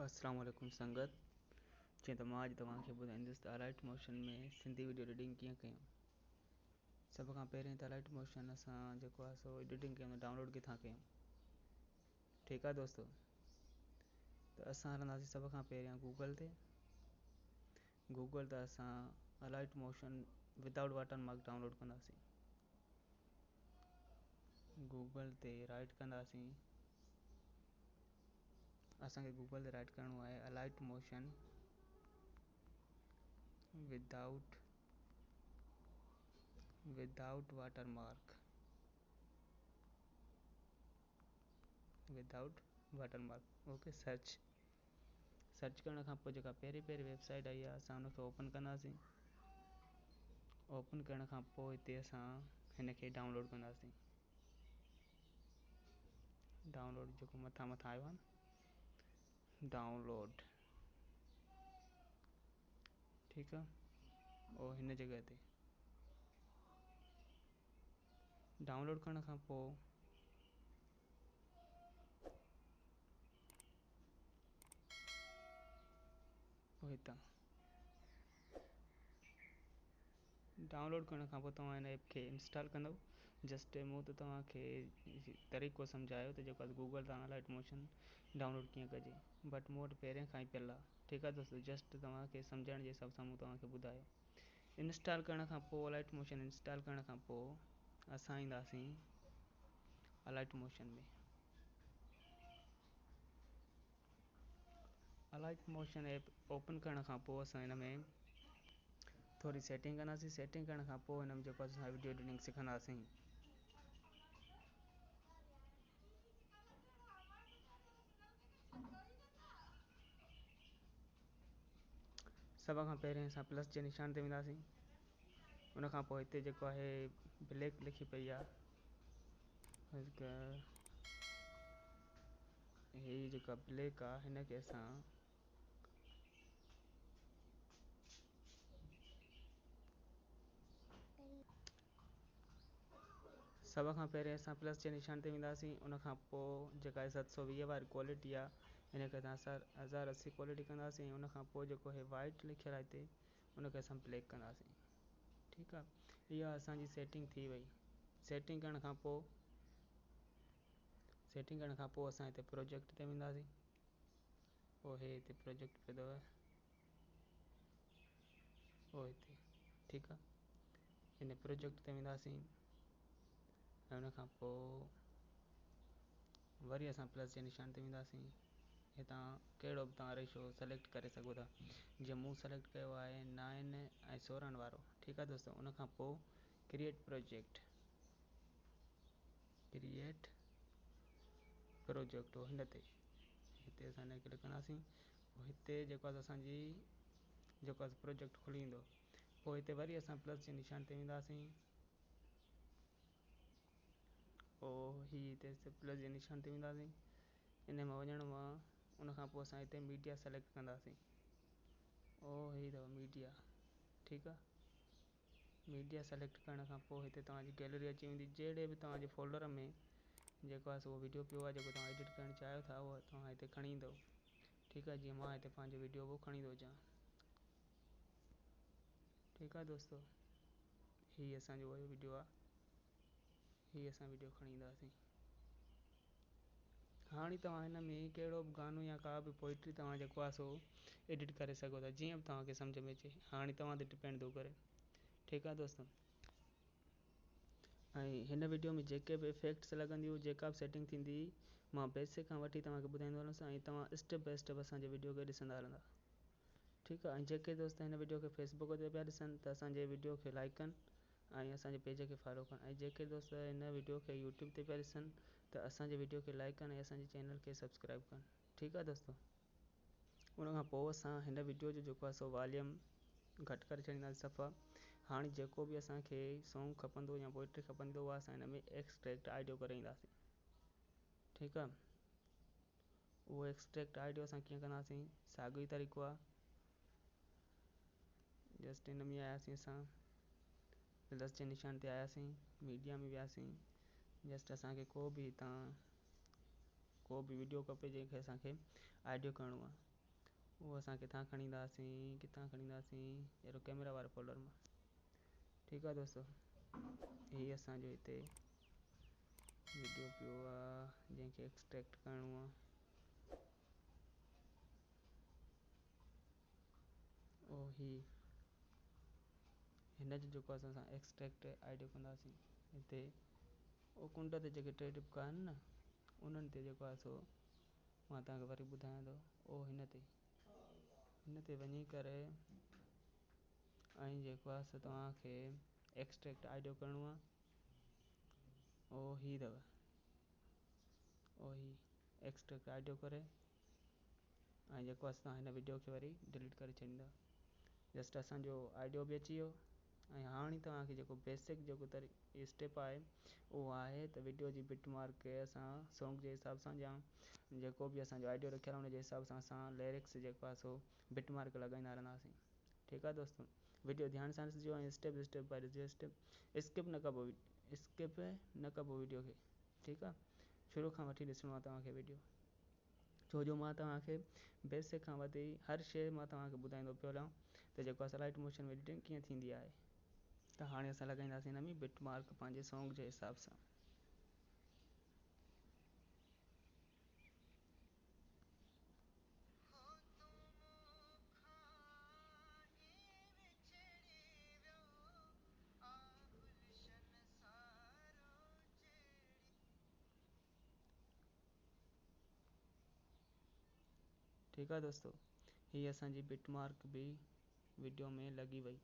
अस्सलाम वालेकुम संगत। जीअं त मां अॼु तव्हांखे ॿुधाईंदुसि त अलाइट मोशन में सिंधी वीडियो एडिटिंग कीअं कयूं। सभ खां पहिरीं त अलाइट मोशन असां जेको आहे सो एडिटिंग कयूं, डाउनलोड किथां कयूं। ठीकु आहे दोस्तो, त असां हलंदासीं सभ खां पहिरियां गूगल ते। गूगल ते असां Alight Motion without watermark download कंदासीं। गूगल ते राइट कंदासीं, असांखे गूगल ते राइट करिणो आहे Alight Motion without watermark, without watermark. Okay, search search करण खां पोइ जेका पहिरीं पहिरीं वेबसाइट आई आहे असां हुनखे ओपन कंदासीं। ओपन करण खां पोइ हिते असां हिनखे डाउनलोड कंदासीं। डाउनलोड जेको मथां मथां आयो आहे डाउनलोड, ठीकु आहे, ऐं हिन जॻह ते डाउनलोड करण खां पोइ हितां डाउनलोड करण खां पोइ तव्हां हिन ऐप खे इंस्टॉल कंदव। जस्ट मूं त तव्हांखे तरीक़ो सम्झायो त जेको गूगल तां अलाइट मोशन डाउनलोड कीअं कजे, बट मूं वटि पहिरियां खां ई पियल आहे। ठीकु आहे दोस्तो, जस्ट तव्हांखे सम्झण जे हिसाब सां मूं तव्हांखे ॿुधायो। इंस्टॉल करण खां पोइ अलाइट मोशन इंस्टॉल करण खां पोइ असां ईंदासीं Alight Motion में। अलाइट मोशन ऐप ओपन करण खां पोइ असां हिन में थोरी सेटिंग कंदासीं। सेटिंग करण खां पोइ हिन में जेको असां वीडियो एडिटिंग सिखंदासीं। सभ खां पहिरियों असां प्लस जे निशान ते वेंदासीं। उन खां पोइ हिते जेको आहे ब्लैक लिखी पई आहे, ही जेका ब्लैक आहे हिनखे असां सभ खां पहिरियों असां प्लस जे निशान ते वेंदासीं। उन खां पोइ जेका 720 वारी क्वालिटी आहे हिनखे असां 1080 क्वालिटी कंदासीं। उनखां पोइ जेको हे वाइट लिखियलु आहे हिते उनखे असां ब्लैक कंदासीं। ठीकु आहे, इहा असांजी सेटिंग थी वई। सेटिंग करण खां पोइ असां हिते प्रोजेक्ट ते वेंदासीं। पोइ हे हिते प्रोजेक्ट पियो अथव, पोइ हिते ठीकु आहे, हिन प्रोजेक्ट ते वेंदासीं। ऐं उनखां पोइ वरी असां प्लस जे निशान ते वेंदासीं। हितां कहिड़ो बि तव्हां रेशो सिलेक्ट करे सघो था, जीअं मूं सिलेक्ट कयो आहे 9 ऐं 16 वारो। ठीकु आहे दोस्तो, उनखां पोइ क्रिएट प्रोजेक्ट हिन ते हिते असां हिन क्लिक कंदासीं। पोइ हिते जेको आहे असांजी जेको आहे प्रोजेक्ट खुली ईंदो। पोइ हिते वरी असां प्लस जे निशान ते वेंदासीं। पोइ ही हिते प्लस जे निशान ते वेंदासीं। इन मां वञिणो आहे। उनखां पोइ असां हिते मीडिया सिलेक्ट कंदासीं। ओ ही अथव मीडिया, ठीकु आहे। मीडिया सिलेक्ट करण खां पोइ हिते तव्हांजी गैलरी अची वेंदी। जहिड़े बि तव्हांजे फोल्डर में जेको आहे सो उहो वीडियो पियो आहे जेको तव्हां एडिट करणु चाहियो था उहो तव्हां हिते खणी ईंदव। ठीकु आहे, जीअं मां हिते पंहिंजो वीडियो उहो खणी थो अचां। ठीकु आहे दोस्तो, हीउ असांजो उहो वीडियो आहे, हीउ असां वीडियो खणी ईंदासीं। हाणे तव्हां हिन में कहिड़ो बि गानो या का बि पोइट्री तव्हां जेको आहे सो एडिट करे सघो था, जीअं बि तव्हांखे सम्झ में अचे। हाणे तव्हां ते डिपेंड थो करे। ठीकु आहे दोस्तो, ऐं हिन वीडियो में जेके बि इफेक्ट्स लॻंदियूं, जेका बि सेटिंग थींदी, मां बेसिक खां वठी तव्हांखे ॿुधाईंदो हलंदुसि ऐं तव्हां स्टेप बाय स्टेप असांजे वीडियो खे ॾिसंदा हलंदा। ठीकु आहे, ऐं जेके दोस्त हिन वीडियो खे फेसबुक ते पिया ॾिसनि त असांजे वीडियो खे लाइक कनि ऐं असांजे पेज खे फॉलो कनि। ऐं जेके दोस्त हिन वीडियो खे यूट्यूब ते पिया ॾिसनि त असांजे वीडियो खे लाइक कनि ऐं असांजे चैनल खे सब्सक्राइब कनि। ठीकु आहे दोस्तो, उनखां पोइ असां हिन वीडियो जो जेको आहे सो वॉल्यूम घटि करे छॾींदासीं सफ़ा। हाणे जेको बि असांखे सॉन्ग खपंदो या पोइट्री खपंदी उहा असां हिन में एक्सट्रैक्ट ऑडियो करे ईंदासीं। ठीकु आहे, उहो एक्सट्रैक्ट ऑडियो असां कीअं कंदासीं, साॻियो ई तरीक़ो आहे। जस्ट हिन में आयासीं असां, प्लस जे निशान ते आयासीं, मीडिया में वियासीं। जस्ट असांखे को बि हितां को बि वीडियो खपे जंहिंखे असांखे ऑडियो करिणो आहे। اهو اسان ڪٿان کڻي اينداسين، ڪٿان کڻي اينداسين، اهڙو ڪيمرا واري فولڊر مان. ٺيڪ آ دوستو، هي اسان جو هتي وڊيو پيو آ جنهن کي ايڪسٽريڪٽ ڪرڻو آ. او هي هن جو جيڪو اسان ايڪسٽريڪٽ آڊيو ڪنداسين، هتي او ڪنڊ تي جيڪي ٽي ٽپڪا آهن نه، انهن تي جيڪو آهي سو مان توهان کي وري ٻڌايان ٿو. او هن تي وڃي ڪري ۽ جيڪو آهي سو توهان کي ايڪسٽريڪٽ آڊيو ڪرڻو آهي. او هي اٿو، او هي ايڪسٽريڪٽ آڊيو ڪري ۽ جيڪو آهي توهان هن وڊيو کي وري ڊليٽ ڪري ڇڏيندا. جسٽ اسان جو آڊيو به اچي ويو. ۽ هاڻي توهان کي جيڪو بيسڪ جيڪو اسٽيپ آهي اهو آهي ته وڊيو جي بٽ مارڪ کي اسان سانگ جي حساب سان يا جيڪو به اسان جو آڊيو رکيل آهي ان جي حساب سان اسان لرڪس جيڪو آهي سو بٽ مارڪ لڳائيندا رهنداسين. ٺيڪ آهي دوستو، وڊيو ڌيان سان ڏسجو ۽ اسٽيپ اسٽيپ پائي ڏسجو، اسٽيپ اسڪپ نه ڪبو، اسڪپ نه ڪبو وڊيو کي. ٺيڪ آهي، شروع کان وٺي ڏسڻو آهي توهان کي وڊيو، ڇو جو مان توهان کي بيسڪ کان وٺي هر شيءِ مان توهان کي ٻڌائيندو پيو هلان ته جيڪو آهي لائيٽ موشن ۾ ايڊيٽنگ ڪيئن ٿيندي آهي. ته هاڻي اسان لڳائينداسين هن ۾ بٽ مارڪ پنهنجي سانگ جي حساب سان. ٺيڪ آهي دوستو، هي اسان جي بٽ مارڪ به وڊيو ۾ لڳي وئي.